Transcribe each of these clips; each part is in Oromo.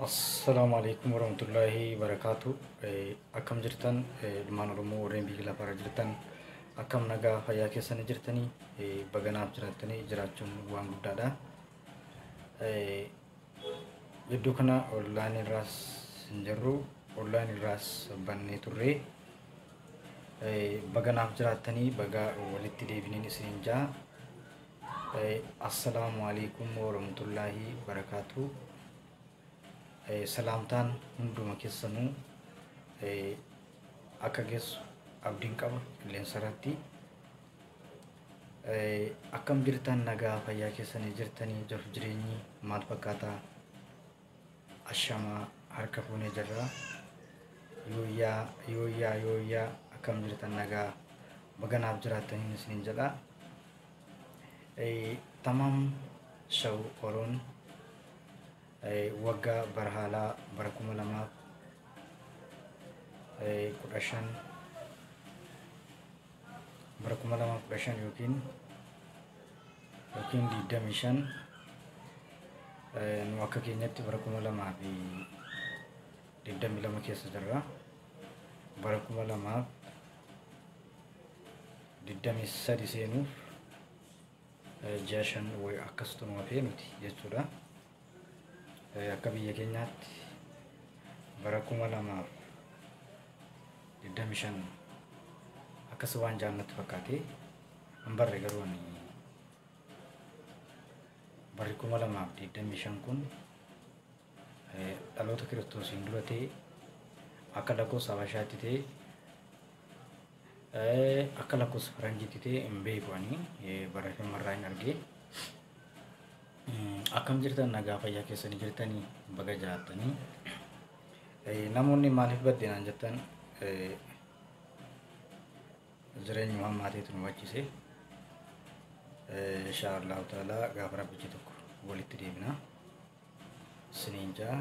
Assalaamu alaikum warahmatullaahi wabarakaatu. Akkam jirtan ilmaan Oromoo warreen biyya lafaarra jirtan, akkam nagaa fayyaa keessanii jirtanii? Baganaaf jiraattanii jiraachuun waan guddaadha. Iddoo kana online irraas hin jirru, online irraas bannee turre. Baganaaf jiraattanii, baga walitti deebiniin isiniin jaa. Assalaamu alaikum warahmatullaahi wabarakaatu. Salaamtaan hunduma keessanuu akka geessu abdiin qaba qilleensa irratti. Akkam jirtan, nagaa fayyaa keessanii jirtanii? Jiruuf jireenyi maal fakkaataa? Ashamaa, harka fuunee jirra. Yooyyaa yooyyaa yooyyaa, akkam jirtan, nagaa? Baganaaf jiraattaniin isiniin jedha. Tamaam Shaw Oroon waggaa bara haalaa bara 2015, bara 2015 yookiin 25, nu akka keenyatti bara 2022 keessa jirra. Bara 2023 seenuuf ji'a 5 wayi akkasitu nu hafee nuti jechuudha. Akka biyya keenyaatti bara 2025 akkas waan jaannatti fakkaate hin barre, garuu ani barri 2025 kun dhaloota Kiristoosiin dura ta'e, akka lakkoofsa Habashaatti ta'e, akka lakkoofsa Faranjiitti ta'e hin beeku, ani barreeffama irraa hin argee. Akkam jirtan, nagaa fayyaa keessanii jirtanii? Baga jiraattanii. Namoonni maaliif badde naan jettan, jireenyuma hammaateetu nu bachise. Insha Allahu ta'ala gaafa rabbichi tokko walitti deebina. Isiniin jaa.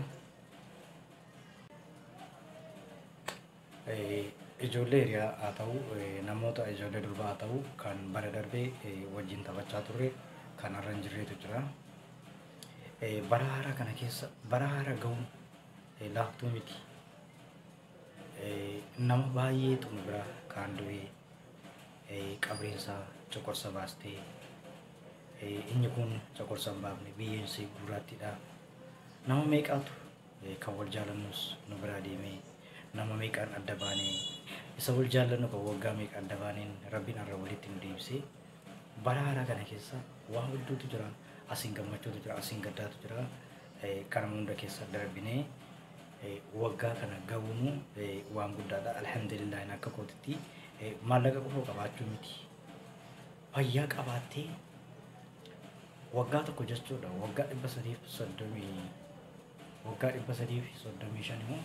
Ijoollee hiriyaa haa ta'u, namoota ijoollee durbaa haa ta'u, kan bara darbee wajjin taphachaa turre kan har'a hin jirreetu jira. Bara haaraa kana keessa bara haaraa gahuun laaftuu miti. Nama baay'eetu nu bira kaan du'ee qabreensaa coqorsa baastee, inni kun coqorsa hin baafne, biyyeensi gurraattiidha. Nama meeqaatu kan wal jaallannus nu biraa deemee, nama meeqaan adda baanee, isa wal jaallannu kan waggaa meeqa adda baaneen rabbiin har'a walitti nu deebisee. Bara haaraa kana keessa waan hedduutu jira. Asiin gammachuutu jira, asiin gaddaatu jira. Kana hunda keessa darbinee waggaa kana gahuun waan guddaadha. Alhamdulillah, akka kootitti maallaqa qofa qabaachuu miti. Fayyaa qabaattee waggaa tokko jechuudha. Waggaa 330, waggaa 335 immoo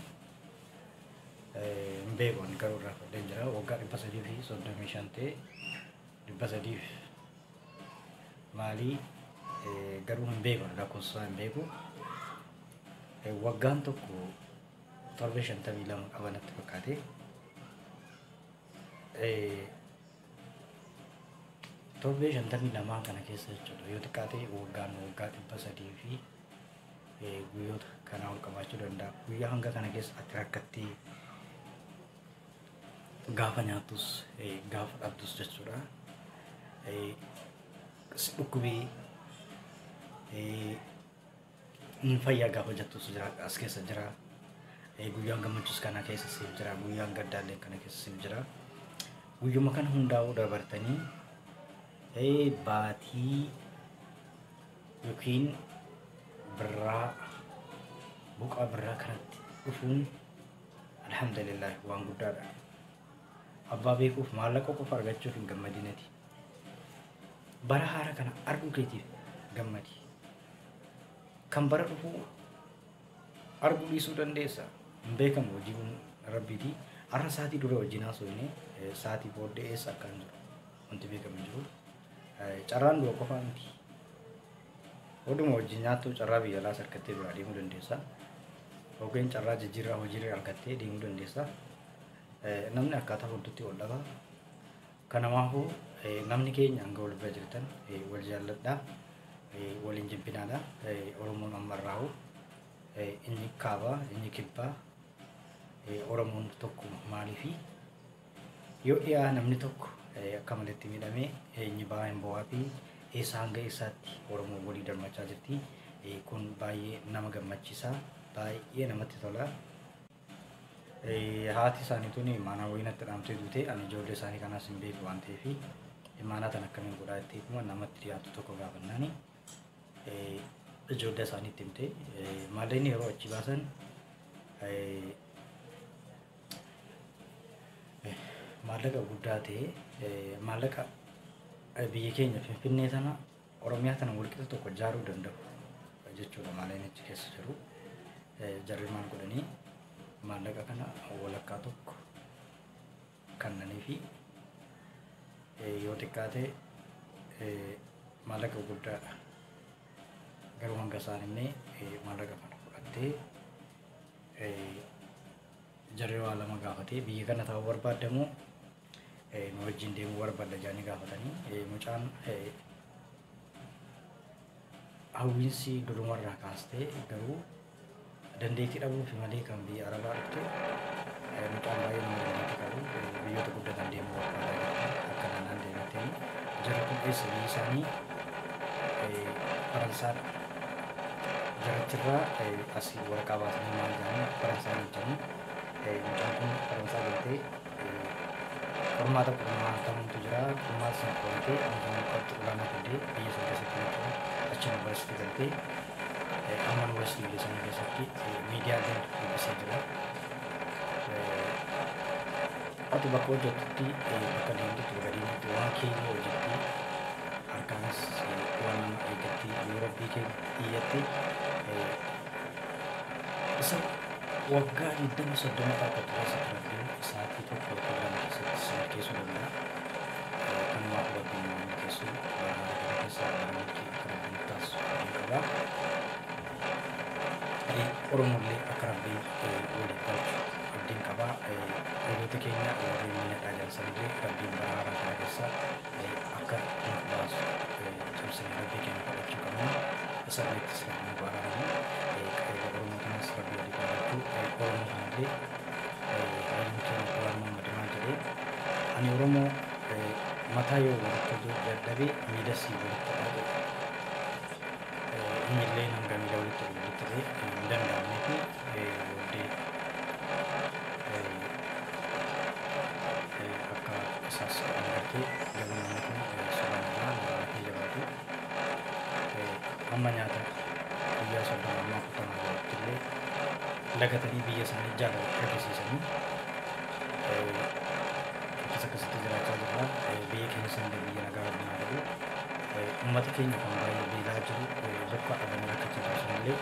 hin beeku, ani garuu irraa fudhadheen jira. Waggaa 335 ta'e, 300 maalii garuu hin beeku, lakkoofsa hin beeku. Waggaan tokko torbee 52 qaba natti fakkaate. Torbee 52 kana keessa jechuudha yoo xiqqaate waggaan waggaa 300 fi guyyoota kanaa ol qabaachuu danda'a. Guyyaa hanga kana keessa ati rakkattee gaafa nyaattus gaafa dhabdus jechuudha. Si dhukkubee fayyaa gaafa jettus jira, as keessa jira. Guyyaan gammachuus kana keessa siif jira. Guyyaan gaddaallee kana keessa siif jira. Guyyuma kana hundaa'uu dabartanii baatii yookiin birraa buqaa birraa kanatti dhufuun alhamdulillah waan guddaadha. Abbaa beekuuf maallaqa qofa argachuuf hin gammadinati. Bara haaraa kana arguu keetiif gammadi. Kan bara dhufuu arguu dhiisuu dandeessa. Hin beekamu, hojii kun rabbiiti. Har'a sa'aatii dura wajjin haasofne, sa'aatii booddee eessa akka hin jiru wanti beekamu hin jiru. Carraan du'a qofaa miti. Oduma wajjin nyaattu carraa biyya alaas argattee biraa deemuu dandeessa. Yookiin carraa jijjiirraa hojii argattee deemuu dandeessa. Namni akkaataa hundatti ol dhaba. Kanaafuu namni keenya hanga wal bira jirtan wal jaalladhaa. Waliin jibbinaadha. Oromoon amma irraa'u Inni kaabaa, inni kibbaa, Oromoon tokkuma. Maaliifi yoo dhiyaa namni tokko akka maletti miidhamee inni ba'aa hin bo'aa fi eessa hanga eessaatti Oromoon walii darmachaa jirti. Kun baay'ee nama gammachiisa, baay'ee namatti tola. Haati isaanii tuni imaanaa wayii natti dhaamtee duute. Ani ijoollee isaanii kanaas hin beeku waan ta'eef imaanaa tan akkamiin godhaa jettee kuma namatti dhiyaatu tokko gaafannaani ijoollee isaaniitti himte. Maallaqni yeroo achi baasan maallaqa guddaa ta'e, maallaqa biyya keenya Finfinnee tana, Oromiyaa tana walqixa tokko ijaaruu danda'u jechuudha maallaqni achi keessa jiru. Jarri maal godhanii maallaqa kana walakkaa tokko kennanii fi yoo xiqqaate maallaqa guddaadha. Garuu hanga isaan illee maallaqa kana fudhattee jarri waa lama gaafatee, biyya kana ta'uu barbaadamu nu wajjin deemuu barbaadda jedhanii gaafatanii, mucaan hawwiinsi durumarraa kaastee garuu dandeettii dhabuufi malee kan biyya Arabaa dhufte, mucaan baay'ee nama dandeettii qabu biyyoota guddatan deemuu barbaadaa jirti. Akka naannaan deemattee jarri kun eessa biyyi isaanii Faransaadha. Jarachirraa asii waraqaa baasanii maal jedhanii Faransaa galchanii, mucaan kun Faransaa galtee qormaata qormaatamutu jira. Qormaata sana qoramtee mucaan qabxii olaanaa fiddee biyya sana keessatti jechuudha. Achi yuunivarsiitii galtee amma yuunivarsiitii biyya sana keessatti miidiyaaleen dubbisaa jira. Ati bakka hojjettutti, bakka deemtutti, bakka deemtutti waan keenya hojjetti, harkaanis waan nama eeggatti, yoo rabbii kee iyyatti isa waggaa 20 30 dhaabbatu keessatti rabbiin sa'aatii tokko yookiin lama keessatti si milkeessuu danda'a. Kanumaaf rabbiin nama milkeessu bara haara kana keessa bara milkii akka rabbiin taasisu abdiin qaba. Oromollee akka rabbiin waliif galchu abdiin qaba. Obboloota keenya warreen miidhaa jiran sanillee rabbiin bara haaraa kana keessa akka nuuf baasu cimsinee rabbii keenya kadhachuu qabna. Isarrattis rabbiin nu araaramu. Qabeenya Oromoo kanas rabbii waliif galchuu. Oromoo kanallee hayyuun keenya Jawaar Mohammad maal jedhee, ani Oromoo mataa yoo walitti dadhabe miilasii walitti hidhaa jedhe. Inni illee hanga miila walitti hidhu walitti hidhee hin danda'amnee fi booddee akka isaas godhan gartee. Garuu namni kun subhaanallah nama lafee jabaatu amma nyaata guyyaa 30 amma 40 gahutti illee lagatanii biyya isaanii jaalala argisiisanii akkas akkasitti jiraachaa jirra. Biyya keenya sanillee biyya nagaa rabbiin haa godhu. Uummata keenya kan baay'ee beelaa jiru, bokkaa dhabanii rakkachaa jiru sanillee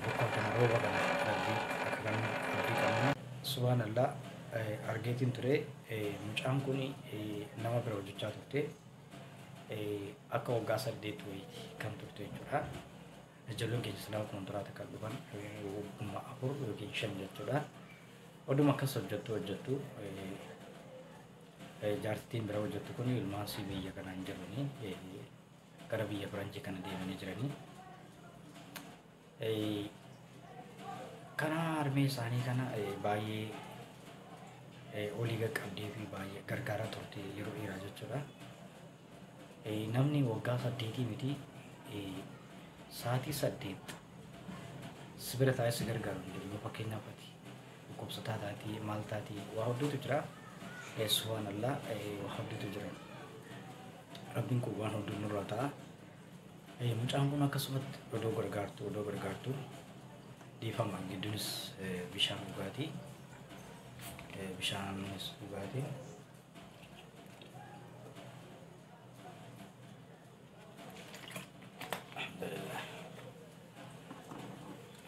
bokkaa kana, rooba kana rabbii akka kennu abdii qabna. Subhaanallah, argeetiin ture, mucaan kun nama bira hojjechaa turte, akka waggaa 8 wayiiti kan turte jechuudha. Ijoolleen keenya silaa kontiraata kan dhufan wagguma 4 yookiin 5 jechuudha. Oduma akkas hojjettu hojjettu jaartittiin bira hojjettu kun ilmaan sii biyya kana hin jiranii, gara biyya faranjii kana deemanii jiranii. Kana harmee isaanii kana baay'ee olii qaqqabdee fi baay'ee gargaaraa turte yeroo dheeraa jechuudha. Namni waggaa 8 miti sa'aatii 8 si bira taa'ee si gargaaru hin jiru. Yoo fakkeenyaaf ati dhukkubsataa taatii maal taatii waa hedduutu jira. Subhaanallah, waa hedduutu jira. Rabbiin kun waan hedduu nurraa ta'a. Mucaan kun akkasumatti odoo gargaartu odoo gargaartu, dhiifama, gidduunis bishaan dhugaatii. Bishaanis dhugaatii. Alhamdulillah.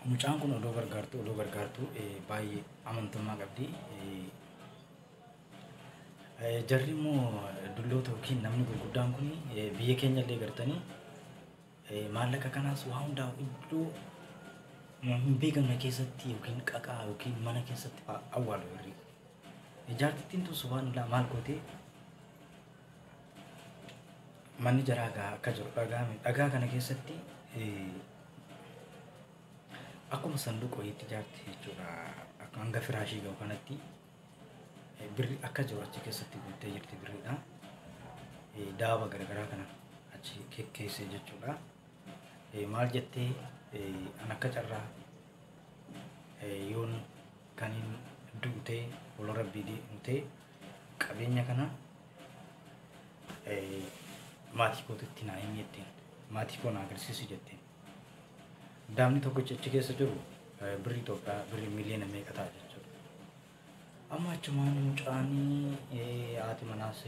Mucaan kun odoo gargaartu odoo gargaartu baay'ee amantummaa qabdi. Jarri immoo dulloota yookiin namni gurguddaan kun biyya keenya illee gartanii maallaqa kanaas waa hundaa iddoo hin beekamne keessatti yookiin qaqaa yookiin mana keessatti fa'aa awwaalu warri. Jaartittiin tun subhaanallah maal gootee, manni jaraa gaa akka jiru dhagaa kana keessatti Akkuma sanduuqa wayiitti ijaarte jechuudha. Akka hanga firaashii gahu kanatti birri akka jiru achi keessatti guuttee jirti birriidha. Daaba garaagaraa kana achi keessa jechuudha. Maal jettee an akka carraa yoon kaniin duutee fuula rabbii deemtee qabeenya kana maatii kootitti naa himi jetteen, maatii koo naa agarsiisu jetteen. Daabni tokkichi achi keessa jiru birri Itoophiyaa birri miliyoona meeqa ta'a jechuudha. Amma achumaan mucaanii haati manaas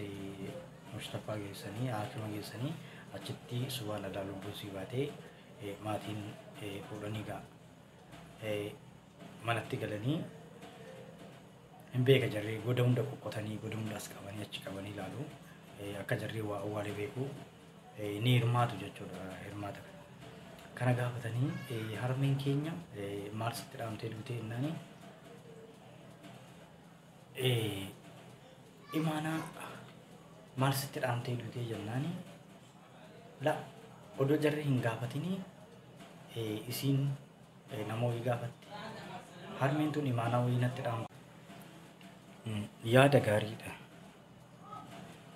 Mustafaa geessanii haakima geessanii achitti subhaan Allah lubbuun sii baatee maatiin fuudhanii ga'a. Manatti galanii hin beeka jarri goda hunda qoqqotanii goda hunda as qabanii achi qabanii ilaalu. Akka jarri waa awwaale beeku ni hirmaatu jechuudha hirmaata kana. Kana gaafatanii harmeen keenya maal sitti dhaamtee duutee jennaani imaanaa maal sitti dhaamtee duutee jennaani la odoo jarri hin gaafatinii isiin nama wayii gaafatte. Harmeen tun imaanaa wayii natti dhaamte. Yaada gaariidha.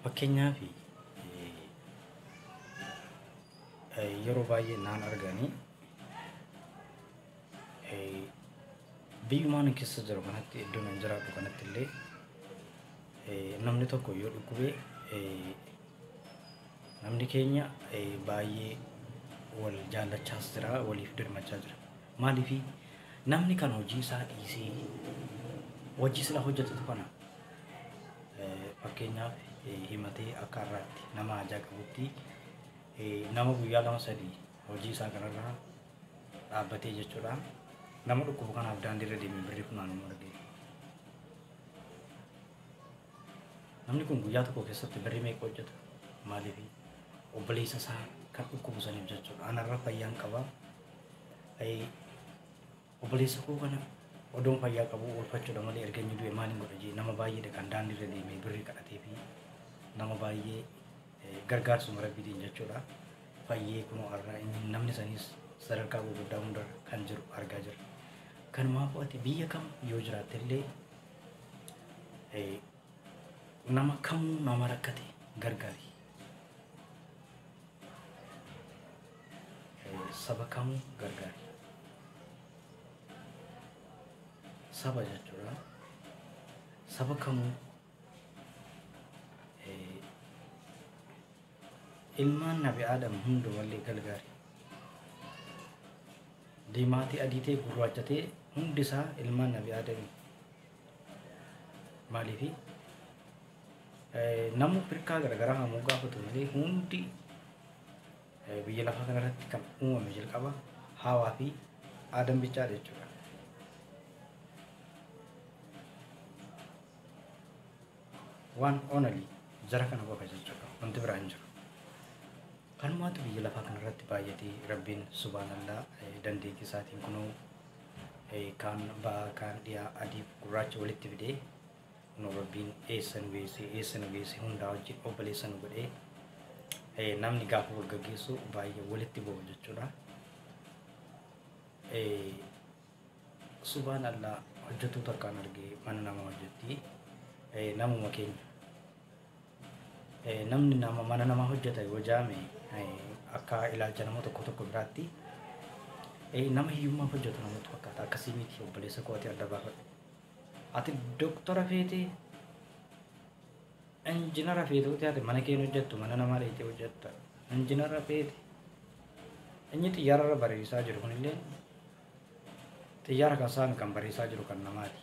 Fakkeenyaaf yeroo baay'ee naan arganii biyyumaan keessa jiru kanatti iddoo nan jiraadhu kanatti illee namni tokko yoo dhukkube namni keenya baay'ee wal jaallachaas jira, waliif dirmachaa jira. Maaliif namni kan hojii isaa dhiisee hojii sila hojjetutu kana fakkeenyaaf himatee akka har'aatti nama hajaa qabutti nama guyyaa 2-3 hojii isaa kanarraa dhaabbatee jechuudha. Nama dhukkubu kanaaf daandiirra deemee birrii funaanuu argee. Namni kun guyyaa tokko keessatti birrii meeqa hojjeta? Maaliif obboleessa isaa kan dhukkubu saniif jechuudha. Anarra fayyaan qaba. Obboleessa koo kana odoon fayyaa qabu oolfachuudha malee erga inni du'e maaliin godha jee nama baay'eedha kan daandiirra deemee birrii kadhatee fi nama baay'ee gargaarsuma rabbiitiin jechuudha. Fayyee kunoo har'a inni namni saniis sadarkaa gurguddaa hundarra kan jiru argaa jirra. Kanumaafuu ati biyya kam yoo jiraatte illee nama kamuu nama rakkate gargaari. Saba kamuu gargaari. Saba jechuudha. Saba kamuu ilmaan Nabi Aadam hundumallee gargaari. Diimaa ta'e adii ta'e gurraacha ta'e hundi isaa ilmaan Nabi Aadami. Maaliif namu firqaa garaagaraa hamuu gaafatu malee hundi biyya lafaa kanarratti kan uumame jalqaba Hawaa fi Aadam bichaadha jechuudha. Waan only jara kana qofa jechuudha. Wanti biraa hin jiru. Kanumaatu biyya lafaa kanarratti baay'atee Rabbiin subhaanallah dandeettii isaatiin kunoo kaan ba'aa kaan dhiyaa adiif gurraacha walitti fidee kunoo Rabbiin eessa nu geesse eessa nu geesse hundaa wajjin obboleessa nu godhee namni gaafa wal gaggeessu baay'ee walitti bo'u jechuudha. Subhaanallah hojjetuu takkaan argee mana nama hojjetti namuma keenya. Namni nama mana namaa hojjeta yoo jaame akka ilaalcha nama tokko tokko biraatti nama hiyyummaaf hojjetu namatti fakkaata. Akkasii miti obboleessa koo ati adda baafadhu. Ati doktora feetee injinara feetoo ati mana kee hojjettu mana namaa dheeyitee hojjetta. Injinara feete inni xiyyaararra barreessaa jiru kunillee xiyyaara kan saami kan barreessaa jiru kan namaati.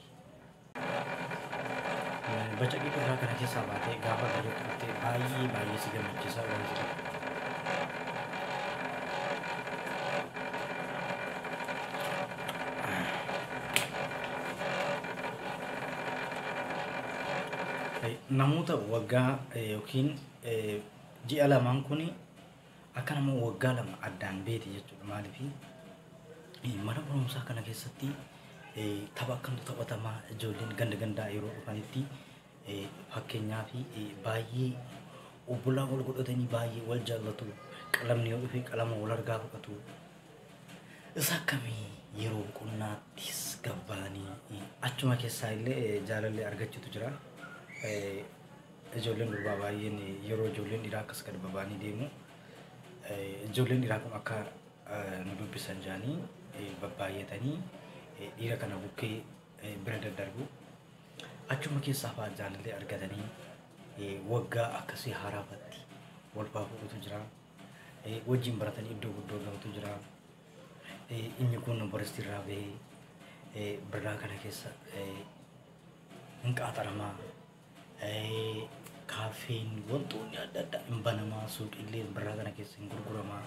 Bacaqii kuduraa kana keessaa baatee gaafa biyyatti dhuftee baay'ee baay'ee si gammachiisa wanti tokko. Namoota waggaa yookiin ji'a lamaan kun akka nama waggaa 2 addaan beeti jechuudha. Maaliif mana barumsaa kana keessatti tapha akkamtu taphatamaa ijoolleen ganda gandaa yeroo dhufanitti fakkeenyaaf baay'ee obbolaa wal godhatanii baay'ee wal jaallatu. Qalamni yoo dhufe qalama wal argaa fudhatu. Isa akkamii Yeroo boqonnaattis gabbaanii achuma keessaa illee jaalallee argachuutu jira. Ijoolleen durbaa baay'een yeroo ijoolleen dhiiraa akkas gad babaanii deemu ijoolleen dhiiraa kun akka nu dubbisan jaanii babbaay'atanii dhiira kana bukkee bira daddarbu. Achuma keessaa fa'aa jaalallee argatanii waggaa akkasii haaraafatti wal fa'aa fuudhutu jira. Wajjin baratanii iddoo guddoo gahutu jira. Inni kun yuunivarsiitii irraa bahee birraa kana keessa hin qaaxaramaa. Kaaffeen wantoonni adda addaa hin banamaa, suuqiillee birraa kana keessa hin gurguramaa.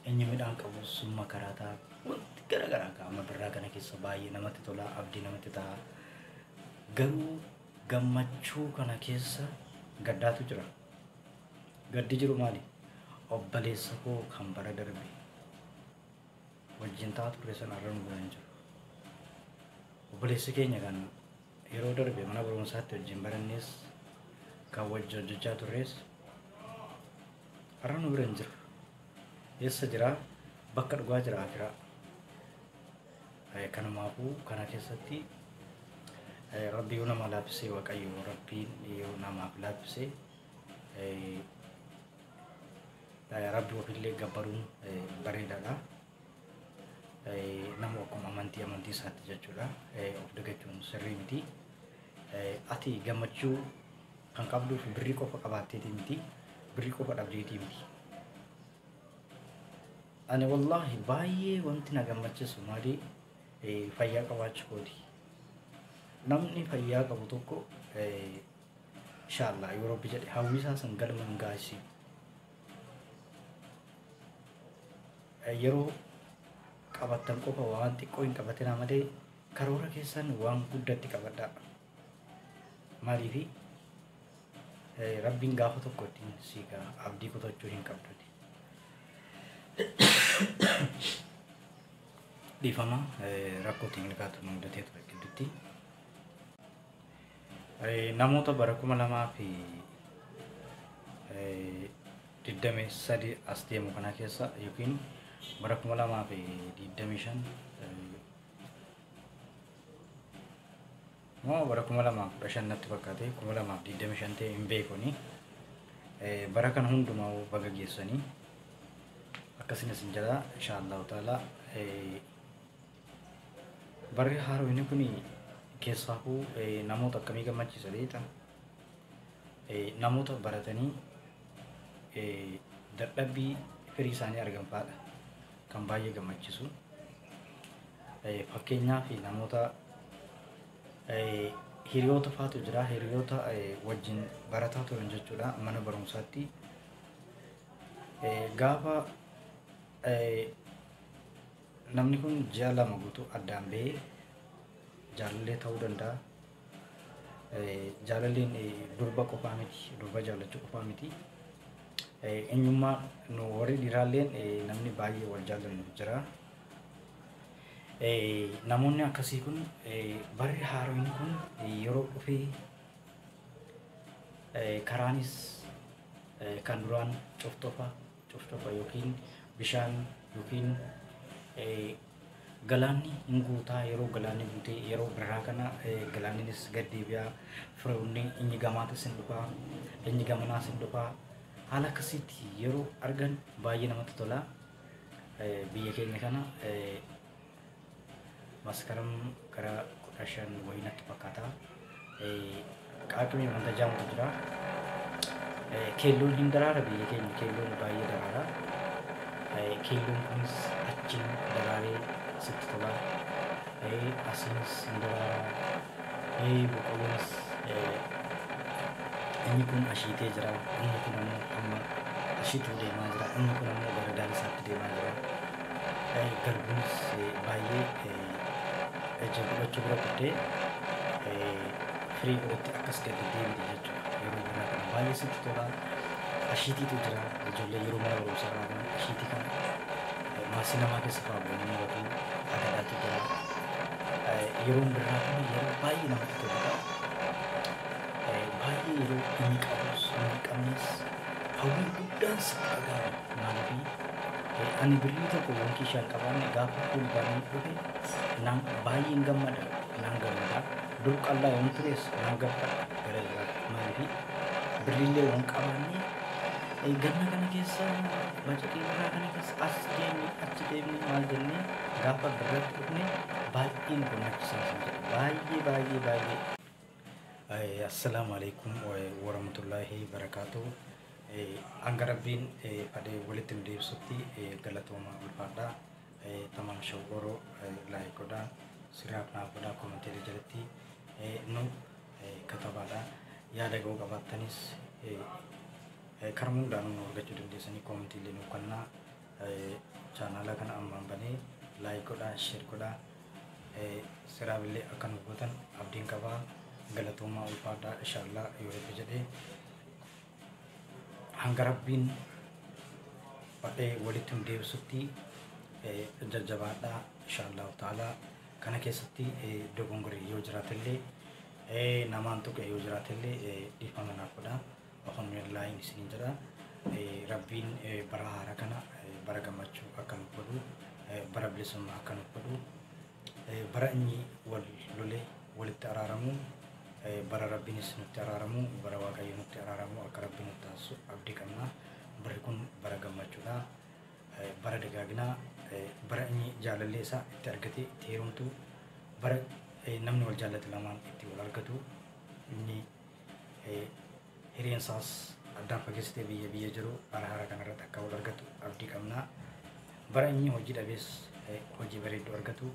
Inni midhaan qabu summa karaataa wanti garaagaraa kaa'ama birraa kana keessa baay'ee namatti tola, abdii namatti ta'a. Garuu gammachuu kana keessa gaddaatu jira. Gaddi jiru maali? Obboleessa koo kan bara darbe wajjin ta'a turre sana irra nu bira hin jiru. Obboleessi keenya kan yeroo darbe mana barumsaatti wajjin barannes kan wajjin hojjechaa turres har'a nu bira hin jiru. Eessa jira? Bakka dhugaa jira akiraa. Kanumaafuu kana keessatti Rabbi yoo nama laaffisee, Waaqayyo Rabbiin yoo namaaf laaffisee, Rabbi ofiillee gabbaruun bareedaadha. Nama akkuma amantii amantii isaatti jechuudha. Of dagachuun sirrii miti. Ati gammachuu kan qabduuf birrii qofa qabaatteetii miti. Birrii qofa dhabdeetii miti. Ani wallaahi baay'ee wanti na gammachiisu maali? Fayyaa qabaachuu kooti. Namni fayyaa qabu tokko inshallah yoo Rabbi jedhe hawwi isaa san galma hin gaasi. Yeroo qabattan qofa waan xiqqoo hin qabatinaa malee karoora keessan waan guddatti qabadhaa. Maaliifi Rabbiin gaafa tokko ittiin si ga'a, abdii kutachuu hin qabduti. Dhiifama, rakkoo teeknikaatu nu mudatee ture gidduutti. Namoota bara 2023 as deemu kana keessa yookiin bara 2025 moo bara 2015 natti fakkaate, 2025 ta'e hin beekuni. Bara kana hundumaa baga geessanii akkasumas hin jala insha Allahu ta'ala. Barri haaromni kun keessaafuu namoota akkamii gammachiisa beektaa? Namoota baratanii dadhabbii firii isaanii argan fa'aadha kan baay'ee gammachiisu. Fakkeenyaaf namoota hiriyoota fa'aatu jira. Hiriyoota wajjin barataa turan jechuudha mana barumsaatti. Gaafa namni kun ji'a 2 guutuu addaan bahee jaalallee ta'uu danda'a. Jaalalleen durba qofaa miti, durba jaallachuu qofaa miti. Eenyummaa nu warri dhiiraalleen namni baay'ee wal jaallannu jira. Namoonni akkasii kun barri haaromni kun yeroo dhufee karaanis kan duraan coftofa coftofa yookiin bishaan yookiin galaanni hin guutaa, yeroo galaanni guutee yeroo birraa kana galaannis gad deebi'aa, firoonni inni gamaatis hin dhufaa, inni gamanaas hin dhufaa. Haala akkasiitti yeroo argan baay'ee namatti tola. Biyya keenya kana maskaram gara 15 wayii natti fakkaata. Qaaqmii wanta jaamutu jira. Keelloon hin daraara, biyya keenya keelloon baay'ee daraara. Keelloon kunis achiin daraaree sitti tola. Asiinis hin daraara. Boqqolloonis inni kun ashiitee jira. Inni kun ammoo amma ashiituu deemaa jira. Inni kun ammoo gara daalisaatti deemaa jira. Garbuunis baay'ee ija godhachuu bira guddee firii godhatti akkas gadi deebite jechuudha. Yeroo birraa kana baay'ee sitti tola. Ashiitiitu jira. Ijoollee yeroo mana barumsaa irraa gahan ashiitii kana maasii namaa keessa fa'aa bu'anii muratu agadaatu jira. Yeroon birraa kun yeroo baay'ee namatti toludha. Baay'ee yeroo inni qabus inni qabnes hawwiin guddaan sitti dhaga'ama. Maaliif Ani birrii tokko wanti ishaan qabaanne gaafa fulbaanaan dhufe naan baay'een gammada, naan gammada. Dur qallaa yoon tures naan gammada gara biraatti maaliif birriillee waan qabaanne ganna kana keessa bacaqii birraa kana keessa as deemne achi deemne maal jennee gaafa birratti dhufne baay'ee nu gammachiisan sin jedha baay'ee baay'ee baay'ee. Assalaamu alaikum warahmatullaahi barakaatuh. Hanga Rabbiin fadhee walitti nu deebisutti galatooma ulfaadhaa. Tamaam shawwaroo like godhaa, siraaf naaf godhaa, koomantiilee jalatti nu katabaadha. Yaada ga'uu qabaattanis karaa hundaanuu nu argachuu dandeessanii koomantiilee nu kennaa. Chaanaala kana ammaan banee like godhaa, share godhaa. Siraaf illee akka nu gootan abdiin qabaa. Galatoomaa ulfaadhaa inshaallaa yoo Rabbi jedhee hanga Rabbiin fadhee walitti nu deebisutti jajjabaadhaa inshaallahu ta'ala. Kana keessatti dogongorri yoo jiraatellee namaan tuqe yoo jiraatellee dhiifama naaf godhaa. Alhamdulillaahi isiniin jedha. Rabbiin bara haaraa kana bara gammachuu akka nuuf godhu, bara bilisummaa akka nuuf godhu, bara inni wal lolee walitti araaramu, bara Rabbiinis nutti araaramu, bara Waaqayyo nutti araaramu akka Rabbiin nutti taasisu abdii qabna. Barri kun bara gammachuudha. Bara dagaaginaa, bara inni jaalallee isaa itti argatee itti heerumtu, bara namni wal jaallate lamaan itti wal argatu, inni hiriyeen isaas addaan fageessitee biyya biyya jiru bara haaraa kanarratti akka wal argatu abdii qabna. Bara inni hojii dhabees hojii bareedduu argatu,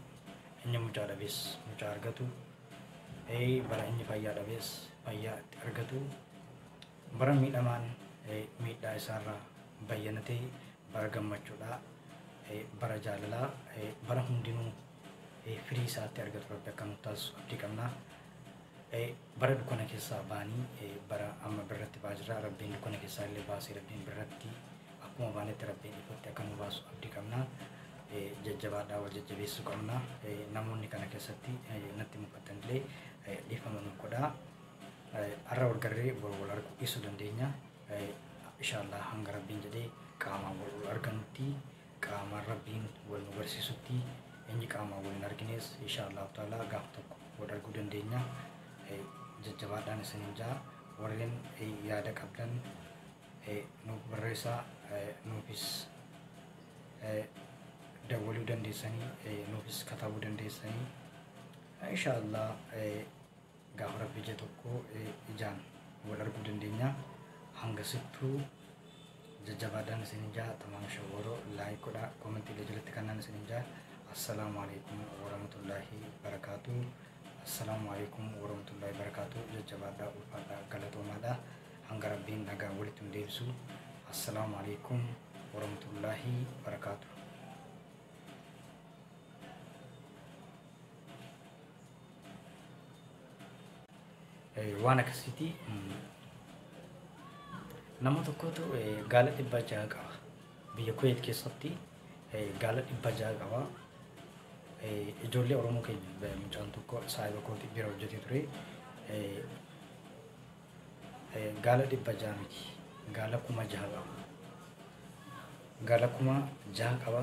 inni mucaa dhabees mucaa argatu, bara inni fayyaa dhabees fayyaa itti argatu, bara miidhamaan miidhaa isaarraa bayyanatee bara gammachuudha, bara jaalalaa, bara hundinuu firii isaatti argatu Rabbi akka nutti taasisu abdii qabna. Bara dukkana keessaa baanii bara amma birratti ba'aa jirra. Rabbiin dukkana keessaa illee baasee Rabbiin birratti akkuma baanetti Rabbiin ifatti akka nu baasu abdii qabna. Jajjabaadhaa wal jajjabeessuu qabna. Namoonni kana keessatti natti mufatan illee dhiifama nuuf godhaa. Har'a wal garree boru wal arguu dhiisuu dandeenya. Inshaallah hanga Rabbiin jedhee qaamaan wal arganutti, qaamaan Rabbiin wal nu barsiisutti, inni qaamaan wal hin argines inshaallah ta'ala gaaf tokko wal arguu dandeenya. Jajjabaadhaan isiniin ja'a. Warreen yaada qabdan nuuf barreessaa, nuufis dawwaluu dandeessanii, nuufis katabuu dandeessanii. Inshaallah gaafa Rabbi ija tokko ijaan wal arguu dandeenya. Hanga sittuu jajjabaadhaan isiniin ja'a. Tamaam shawwaroo like godhaa, koomantiilee jalatti kannaan isiniin ja'a. Assalaamu alaikum warahmatullaahi barakaatuh. Assalaamu alaikum warahmatullaahi barakaatuh. Jajjabaadhaa, ulfaadhaa, galatoomaadhaa. Hanga Rabbiin nagaa walitti nu deebisu. Assalaamu alaikum warahmatullaahi barakaatuh. Waan akkasiiti. Nama tokkotu gaala 600 qaba. Biyya Kuwait keessatti gaala 600 qaba. Ijoollee Oromoo keenya mucaan tokko saahiba kooti bira hojjetee ture. Gaala 600 miti. Gaala 6,000 qaba. Gaala 6,000 qaba.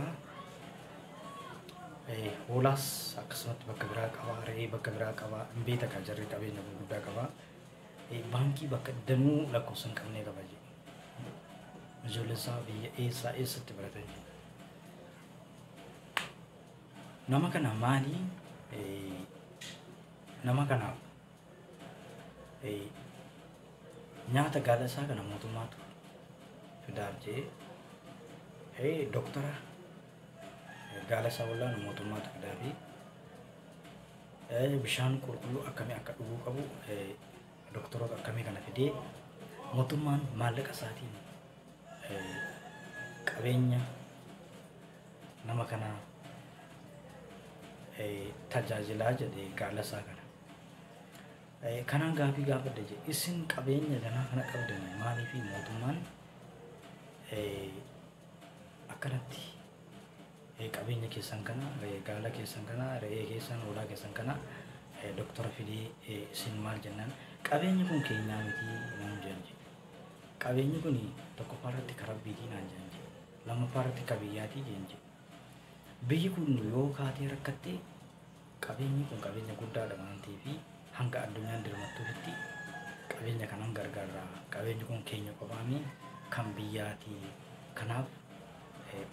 Hoolaas akkasumatti bakka biraa qaba. Re'ee bakka biraa qaba. Hin beeka jarri qabeenya gurguddaa qaba. Baankii bakka danuu lakkoofsa hin qabne qaba jedhu. Ijoolleen isaa biyya eessaa eessatti baratan jedhu. Nama kana maali? Nama kanaaf nyaata gaala isaa kana mootummaatu fidaaf jedhee, doktara gaala isaa wallaanu mootummaatu fidaafi, bishaan qulqulluu akkamii akka dhuguu qabu doktoroota akkamii kana fidee mootummaan maallaqa isaatiin qabeenya nama kanaa tajaajilaa jedhee gaala isaa kana. Kanaan gaafii gaafadha jedhe, isin qabeenya kanaa kana qabdanii maaliif mootummaan akkanatti qabeenya keessan kana, gaala keessan kana, re'ee keessan, hoolaa keessan kana doktora fidee isin maal jennaan, qabeenyi kun keenyaa miti naan jedhan jedhe. Qabeenyi kun tokkoffaa irratti karaa Rabbiitii naan jedhan jedhe. Lammaffaa irratti ka biyyaatii jeen jedhe. Biyyi kun yoo kaatee rakkatte qabeenyi kun qabeenya guddaadha waan ta'eef hanga addunyaan dirmattuufitti qabeenya kanan gargaarra. Qabeenyi kun keenya qofaami kan biyyaati. Kanaaf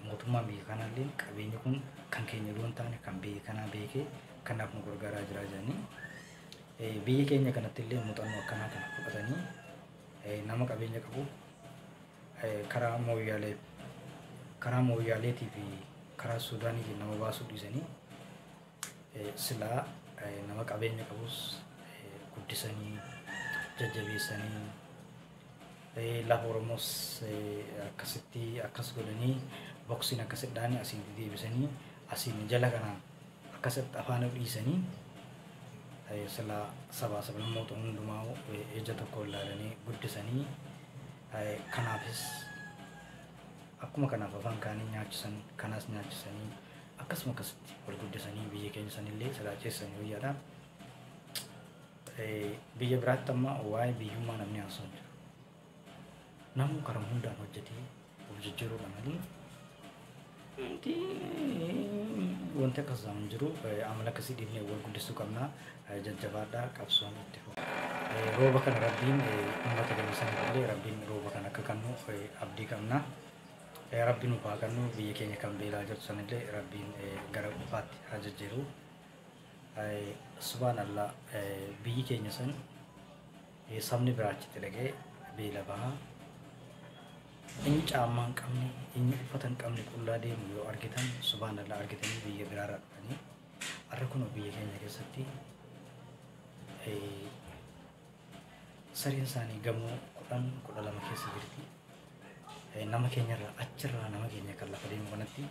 mootummaan biyya kanaallee qabeenyi kun kan keenya osoo hin taane kan biyya kanaa beekee kanaaf nu gargaaraa jira jedhanii biyya keenya kanatti illee muuxannoo akkanaa kana fudhatanii nama qabeenya qabu karaa mooyyaalee karaa mooyyaaleetii fi karaa Suudaaniitiin nama baasuu dhiisanii silaa nama qabeenya qabus guddisanii jajjabeessanii lafa Oromoos akkasitti akkas godhanii boksiin akkasitti dhaanii asiin deebisanii asiin jala kanaan akkasitti afaan dhiisanii silaa sabaa sablammoota hundumaa ija tokko ilaalanii guddisanii kanaafis akkuma kanaaf afaan kaanii nyaachisan kanaas nyaachisanii akkasuma akkasitti wal guddisanii biyya keenya sanillee silaa ceessanii wayyaadha. Biyya biraatti amma waa'ee biyyummaa namni haasa'u hin jiru. Namni karaa hundaan hojjetee of jijjiiruudha malee wanti akkas hin jiru. Amala akkasii dhiifnee wal guddisuu qabna. Jajjabaadhaa qabsoon itti fufa. Rooba kana Rabbiin uummata keenya saniif illee Rabbiin rooba kana akka kennu abdii qabna. Rabbiin nuuf haa kennu biyya keenya kan beelaa jirtu sanillee Rabbiin gara qufaatti haa jijjiiru. Subhaanallah biyyi keenya san sabni biraa achitti dhaqee beela bahaa. Inni caammaa hin qabne, inni uffata hin qabne qullaa deemu yoo argitan subhaanallah argitanii biyya biraarraa dhufanii har'a kun biyya keenya keessatti sareen isaanii gamoo 10 12 keessa jirti. Nama keenyarraa achirraa nama keenya kan lafa deemu kanatti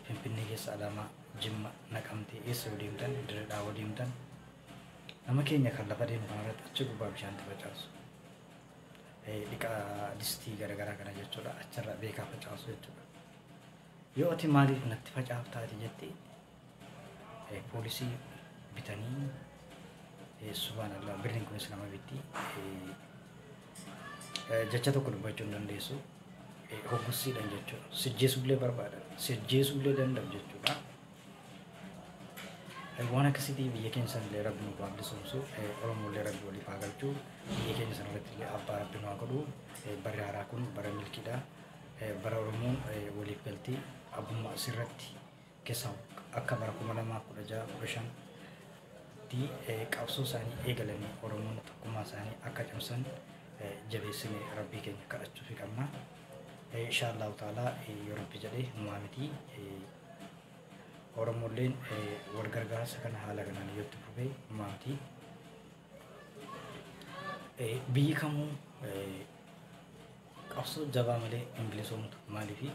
Finfinnee keessa Adaamaa, Jimma, Naqamtee eessa yoo deemtan Dirree Dhaawaa deemtan nama keenya kan lafa deemu kanarratti achi gubbaa bishaanti facaasu. Dhiqa distii garaagaraa kana jechuudha achirraa beekaa facaasu jechuudha. Yoo ati maaliif natti facaaftaati jettee poolisii bitanii subhaanallah birriin kunis nama bitti jecha tokko dubbachuu hin dandeessu hoggussiidhaan jechuudha. Sijjeesuullee barbaadan sijjeesuullee danda'u jechuudha. Waan akkasiitii biyya keenya sanillee Rabbi nu baablisomsu Oromollee Rabbi waliif haa galchu biyya keenya sanarratti illee abbaa Rabbi nu haa godhu barri haaraa kun bara milkiidha bara Oromoon waliif galtii abbummaa asirratti keessaa akka bara 2016 15 tti qabsoo isaanii eegalanii Oromoon tokkummaa isaanii akka cimsan jabeessine Rabbii keenya kadhachuufi qabna. Inshaallahu ta'ala yoo Rabbi jedhee humaa miti Oromolleen wal gargaarsa kana haala kanaan yoo itti fufee humaa miti. Biyyi kamuu qabsoo jabaa malee hin bilisoomtu maaliifi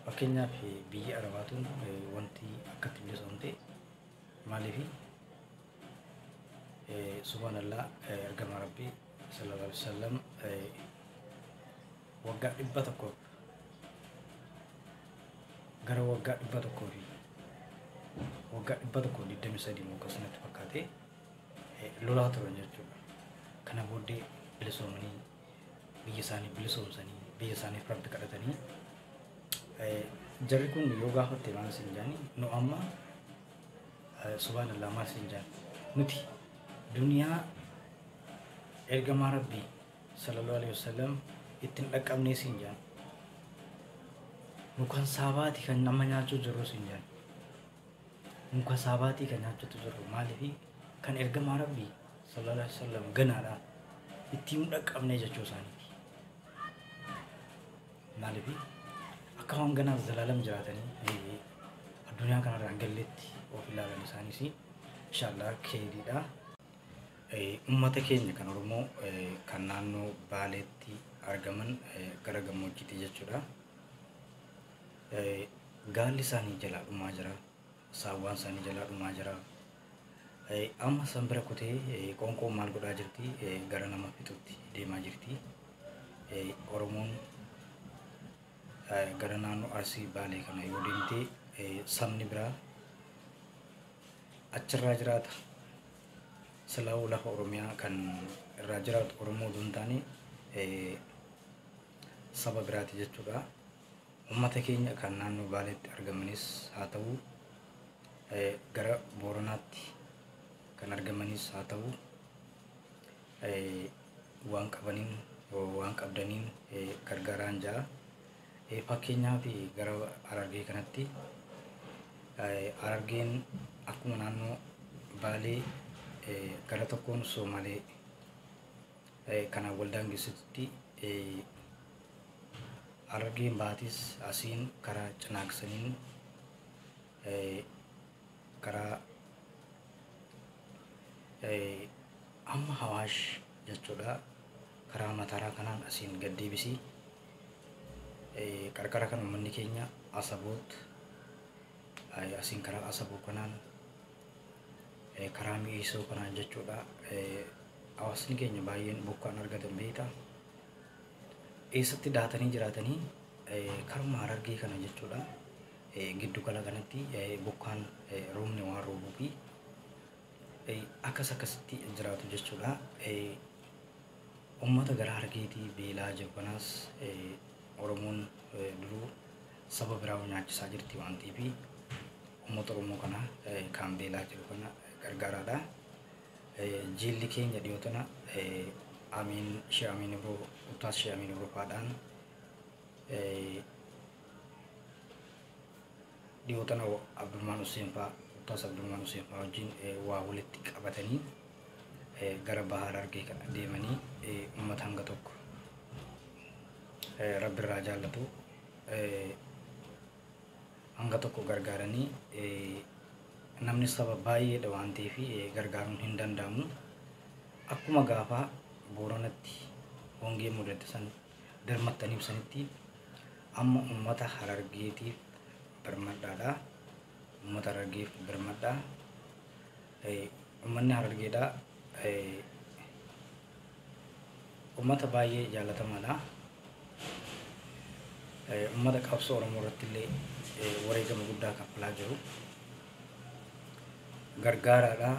fakkeenyaaf biyyi Arabaatuun wanti akkatti bilisoomte maaliifi subhaanallah ergamaa Rabbii sallallahu alaihi wasallam waggaa 100 gara waggaa 100 fi waggaa 123 moo akkasumatti fakkaate lolaa turan jechuudha. Kana booddee bilisoomanii biyya isaanii bilisoomsanii biyya isaaniif Rabbi kadhatanii jarri kun yoo gaafatte maal siin jedhani nu amma subhaanallah maal siin jedhan nuti duniyaa ergamaa Rabbii sallallahu alaihi wasallam ittiin dhaqqabnee siin jedhan nu kan saabaati kan nama nyaachuu jirru siin jedhan nu kan saabaatii kan nyaachuutu jirru maaliifi kan ergamaa Rabbii sallallahu alaihi wasallam ganaadha ittiin dhaqqabnee jechuu isaaniiti. Maaliifi akka waan ganaaf zalaalam jiraatanii addunyaa kanarraa hin galletti of ilaalan isaanis inshaallah keeriidha. Uummata keenya kan Oromoo kan naannoo Baaleetti argaman gara gammoojjiitti jechuudha. Gaalli isaanii jalaa dhumaa jira. Saawwaan isaanii jalaa dhumaa jira. Amma san bira kutee qoonqoon maal godhaa jirti? Gara nama fixutti deemaa jirti. Oromoon gara naannoo Arsii Baalee kana yoo deemte sabni biraa achirraa jiraata. Silaa'uu lafa Oromiyaa kan irraa jiraatu Oromoo osoo hin taane saba biraati jechuudha. Uummata keenya kan naannoo Baaleetti argamanis haa ta'u, gara Booranaatti kan argamanis haa ta'u, waan qabaniin waan qabdaniin gargaaraan jira. Fakkeenyaaf gara Harargee kanatti, Harargeen akkuma naannoo Baalee gara tokkoon Soomalee kanaan wal daangessitutti, Harargeen baatis asiin karaa Cinaaksaniin, karaa amma Hawaash jechuudha, karaa Mataraa kanaan asiin gad deebisii qarqara kan uummanni keenya Asaboot, asiin karaa Asaboo kanaan, karaa Mi'eessoo kanaan jechuudha. Hawaasni keenya baay'een bokkaan argatan beekta. Eessatti daatanii jiraatanii? Karuma Harargee kana jechuudha. Giddu gala kanatti bokkaan roobni waan roobuu fi akkas akkasitti jiraatu jechuudha. Uummata gara Harargeetii beelaa jiru kanaas Oromoon duruu saba biraa nyaachisaa jirti waan ta'eef, uummata Oromoo kana kan beelaa jiru kana gargaaraadha. Jilli keenya dhiyoo tana Amiin Shee Amiin Ibroo, Ustaas Shee Amiin Ibroo faadhaan dhiyoo tana Abdurrahmaan Hussein fa'aa, Ustaas Abdurrahmaan Hussein fa'aa wajjin waa walitti qabatanii gara Baha Harargee kana deemanii uummata hanga tokko Rabbi irraa jaallatu hanga tokko gargaaranii, namni saba baay'eedha waan ta'eef gargaaruun hin danda'amu. Akkuma gaafa Booranatti hongee mudate san dirmattaniif sanitti amma uummata Harargeetiif birmadhaadha. Uummata Harargeef birmadhaa. Uummanni Harargeedhaa uummata baay'ee jaalatamaadha. Uummata qabsoo Oromoo irratti illee wareegama guddaa kaffalaa jiru. Gargaaraadha.